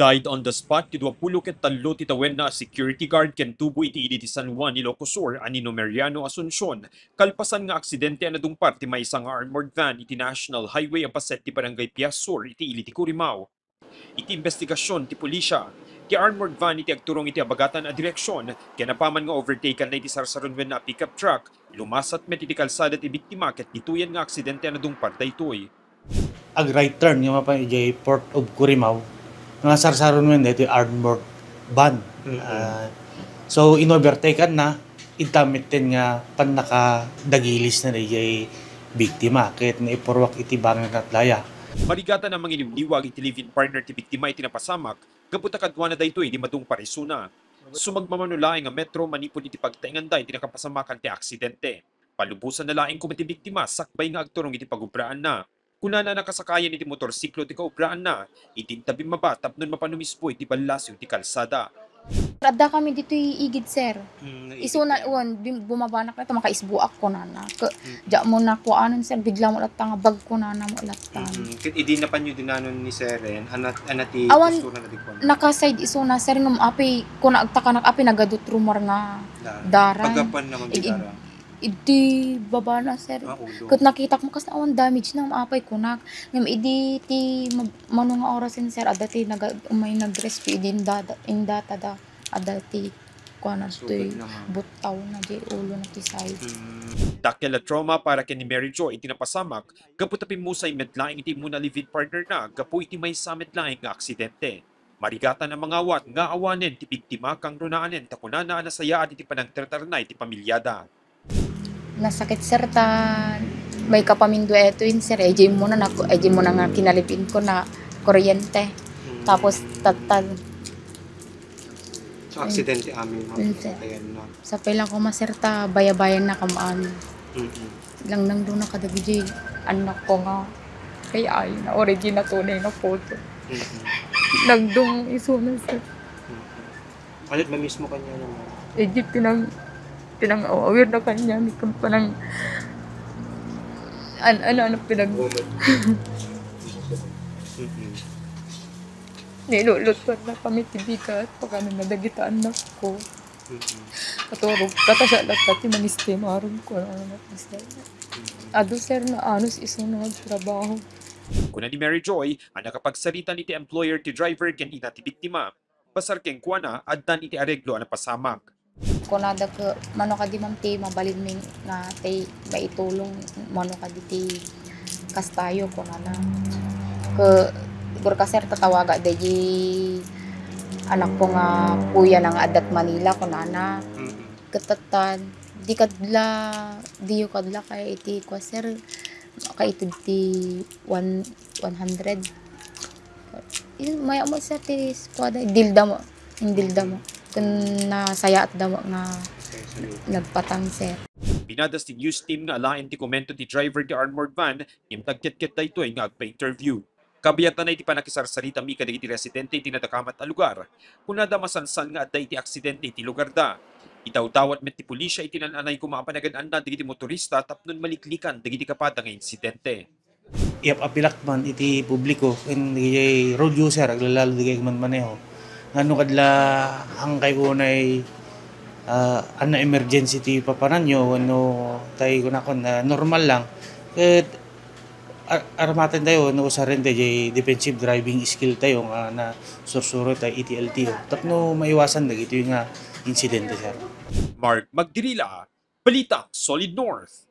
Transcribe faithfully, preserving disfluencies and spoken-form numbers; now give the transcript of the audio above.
Died on the spot ti duapulo ket tallo ti tawenna a security guard ken tubo iti ili ti San Juan, Ilocos Sur a ni Numeriano Asuncion, kalpasan nga aksidente a nadungpar ti maysa nga armored van iti National Highway a paset ti Barangay Pias Sur iti ili ti Curimao. Iti imbestigasyon ti pulisya, ti armored van iti agturong iti abagatan a direksyon, ken apaman nga overtaken na iti sarsarunuen a pickup truck, lumasat met iti kalsada ti biktima ket ditoyen nga aksidente a nadungpar daytoy. Ag-right turn nga mapan idiay Port of Curimao, nga sarsarunuen daytoy armored van. Mm-mm. Ah, so, in-overtaken na, intametten nga pannakadagilis na dayjay biktima ket naipurwak iti bangir nga daya. Marigatan a mangiliwliwag iti live-in partner ti biktima iti napasamak, gapu ta kaduana daytoy idi madungpar isuna. Sumagmamano laeng a metro manipud iti pagtaenganda iti nakapasamakan ti aksidente. Palubosan na laeng koma ti biktima sakbay nga agturong iti pagubraanna. Kunana a nakasakayan iti motorsiklo ti kaubraanna, idi inta bimmaba tapno mapano mismo iti ballasiw ti kalsada. Adda kami ditoy igid, sir. Mm, naigid Isuna, kayo. Wen, bim-, bumaba na kami, makaisbuak, kunana. Ke, Mm. Diak mo nakuanan, sir, bigla mo latta nga bag, kunana mo latta. Mm, ket idi napanyo dinanon ni Seren, ana, ana ti Awan, postura na di kuan? Naka-side isuna, sir, ngem apay, kuna agtakanak, apay nagadut rumor nga Dara. Dara. Paggapuan naman ti Ig-, ig-, dara. Idi baba na, sir. Ah, ulo. Ket nakitak mo kas awan damage na, apay kunak. Ngem idi ti ma-, mano nga oras in, sir, adda ti naga-, umay nag-rescue idi indada, indata da. Adda ti kuana Nasugad toy na nga. Buttaw na di ulo na ti side. Mm. Dakkel a trauma para ken ni Mary Jo iti napasamak, gapu ta pimmusay met laeng iti immuna live-in partner na gapu iti maysa met laeng nga aksidente. Marigatan a mangawat nga awanen ti biktima kangrunaanen ta kunana a nasayaat iti panangtratarna iti pamilyada. Nasakit, sir, ta may kapamindueto in, sir. Ejay mo na, nak-, ejay mo na nga kinalipin ko na kuryente. Mm. Tapos, tatal. So, aksidente amin, ma'am. Mm, sir. Ayan na. Sapay lang ko, ma, sir, ta bayabayan na kam amin. Mm-mm. Langnang do na kadagiti anak ko nga kay ay na origin na tunay nga photo. Mm-mm. Nagdung isuna, sir. Mm-mm. Ano ba mismo kanya naman? Eh, di pinang, pinang-awawir na kanya, may kang panang, an-, ano, ano, pinag- Woman. Mm-mm. Nilulutuan na kami ti bigat, pag ano na, dagita anak ko. Mm-mm. Katurog, katasya lang pati mangistim, aron ko, ano, ano, ano. Mm-mm. Adu, sir, na anos iso na nagtrabaho. Kuna ni Mary Joy, a nakapagsarita iti employer ti driver ken ina ti biktima. Basar kenkuana, addan iti areglo a napasamak. Kunada ke, mano kadi, ma'am, ti mabalinmi nga ti maitulong, mano kadi ti kastayo, kunana. Ke, siguro ka, sir, tatawaga daydi anak ko nga kuya na nga addat Manila, kunana. Mm-mm. Ket tattan, di kadla, diyo kadla kaya iti kua, sir, kaited ti one, one hundred. Yun, maya mo, sir, ti kuada, dilda mo, indilda mo. Kun nasayaat da mo nga nagpatang, sir. Pinadas ti news team nga alaen ti komento ti driver ti armored van, ngem nagketket daytoy nga agpa-interview. Kabiatan na iti pannakisarsaritami kadagiti residente iti nadakamat a lugar. Kunada, masansan nga adda iti aksidente iti lugarda. Idawdawat met ti pulisya iti naan-anay koma a panagan-annad dagiti motorista tapno maliklikan dagiti kapada nga insidente. Iyap-apilak man iti publiko ken dagiti road user, aglalalo dagiti agmanmaneho. Ngano kadla, haankayo unay, ah, anna emergency ti papananyo wenno tay kunakon, ah, normal lang. Ket ar-, armaten tayo, no, usaren tayo jay defensive driving skill tayo nga nasursuro tayo iti L T O tapno maiwasan dagitoy nga insidente, sir. Mark Magdirila, Balita, Solid North.